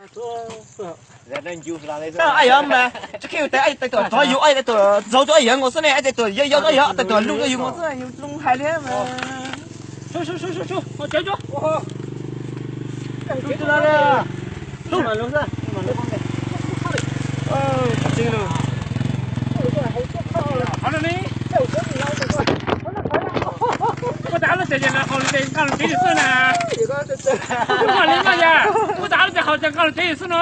Ai yog mas, tsis khij tes ai tes tuam rov yus ai tes tuam zaub rau ai yog nkaus xwb ne, ai tes tuam yau yau rau yog tes tuam lug rau yus nkaus xwb, yus lug hais li mas. Ua tas lub tes haus nqaj lub tsev xwb na. Ua tas lub tes haus nqaj lub tsev xwb no.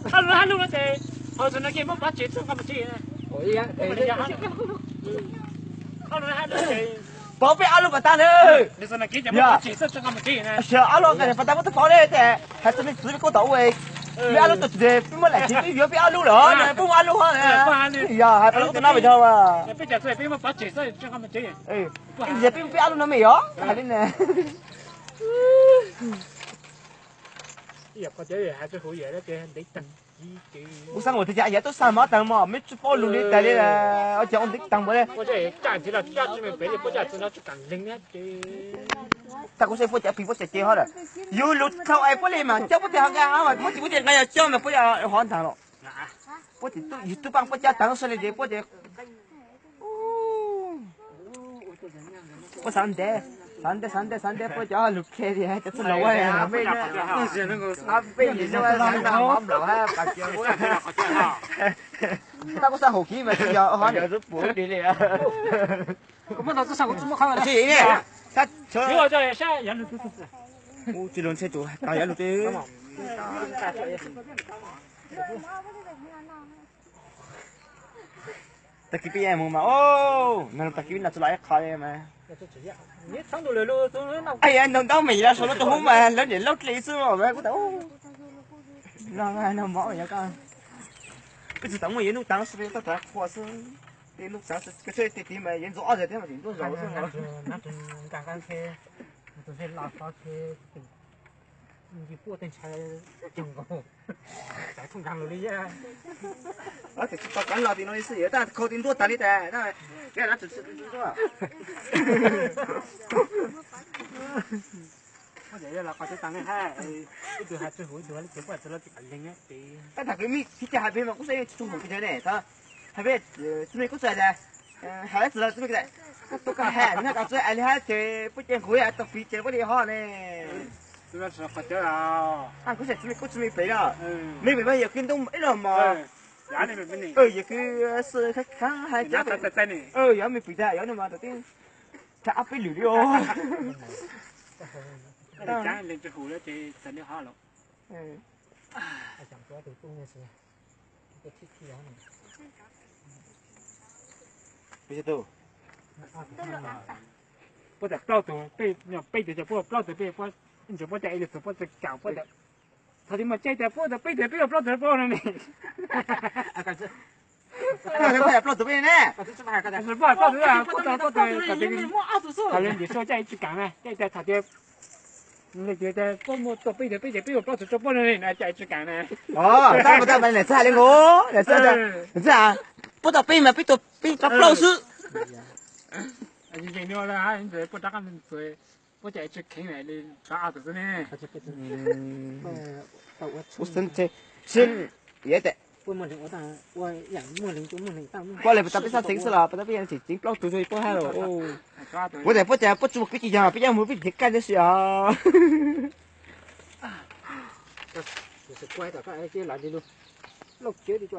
Ob lub hab lub no ces haus xwb no ces muab pov tseg txog nqaj mus tsev. Pov peb ob lub pas tag na. Yog, ob lub pas tag muab tub pov ne, hais txog me txiv me kauj tom ua, peb ob lub tau tsis, peb muab lam tsev peb yuav peb ob lub lawm, peb muab ob lub hov. Yog hais peb lub tau no pes yog as. Peb ob lub no me yog hais li na. Kuv xav ua tias yog tub xav mov tag mog, meb tsis paub lug li tas li, ua cas ua ntev tag npaum li. Tag kuv saib puab cov pis puab cov cev hov lawm, yus lug thaum es puab li mas coj puab tes hov nqa, muab tsis puab tes nqa yog coj mas puab yog hov ntag los. Puab tes yus tub paab puab cab taag xwb li ces puab tes Puab xav ntev, xav ntev, xav ntev, xav ntev, puab cov lug khe li cov txuj laug ua. Tab kuv xav haum kiv mas tsis yog hov. Tsis lug ntshe tus tau yav lug twb. Tag kis peb yeej mus mas, o, nag lug tag kis peb noj txug los ib qho li mas. Ntaub ntaub me yim los sau lub tug hub mas lawv niam laub dle xwb mas kuv tas. Noj mov yog koj, peb tsis tau muaj yuav nuj taag xwb, peb tau taag qhua xwb. Tej nuj taag xwb, koj tshuav tej tiv mas yuav ntxuav ob zaug thiab mas tseem ntuaj zaus xwb. Tus ntshe los tod ces nci puaj tej ntshav ceeg nkaus, txais thooj nkaag lug li. Tsis tau kav los tim no li xwb, yog tab khau tim ntuaj tag li tas, peb los tsis tau ntuaj. Ib tug has tsis huv, ib tug has li ces puaj txug los tsis kam leeg. Tab tag kis mej tsis cas hais peb mas kuv xav yeej tsis tug huv peb ne, hais peb tsis me kuv txawm tas, hais txug los tsis me tas, koj tub koj has nyob koj txawj hais li hab ces puab ces nqus tau piv ces puab li ho ne. Kuv tsis me kuv tsis me pem los, me pem mas yog kws ntoo ib los mog, yog kws xwb khav khav hais cov, yog me pem tas yog no mas tau tib rha ob peb lwm li os. Puab tas plaub tug, peb, peb tug ces puab plaub tug, peb, ntsis puab cai ib lwm tug puab txawm kam puab tas, thaum twg mas caij tas puab tas peb tug peb yuav plaub tug puab no ne. Plaub tug peb ne, puab tas plaub tug, thaum twg ntsis suav caij ib tsi kam na, caij tas thaum tias puab muaj tau peb tug peb tug peb yuav plaub tug rau puab no ne, caij ib tsi kam na. Puab tau peb mas peb tug peb rov plaub xwb. Puab rov qab, puab caij ib tsi kheev li rov ob tug xwb ne. Puab le puas tau peb xab xeev xwb los puas tau peb yeej tseem ceev plaub tug rau puab hab los. Puab tas puab cas puab tsis muaj kwv tsis yog peb yeej mus peb nrhiav kaj tab sis os.